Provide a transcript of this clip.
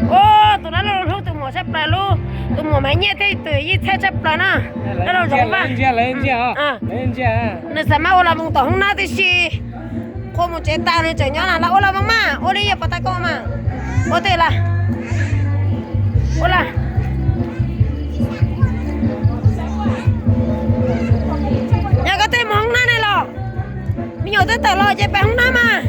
Ua, tus dab laug hlub tus muam tshaj plaws lub, tus muam mas nyiaj thiab tus yij txhawj tshaj plaws na. Dab laug zoo vaj. Nws xav mas ua los mus tom hoob nab tib si. Qhua mus tsev tas nws tseem nyob na, los ua los mas mas ua li yog pov tas koj mas. Ua tej las. Ua las. Yog koj tej mus hoob nab ne los? Me nyuam twb tawm los ces peb hoob nab mas.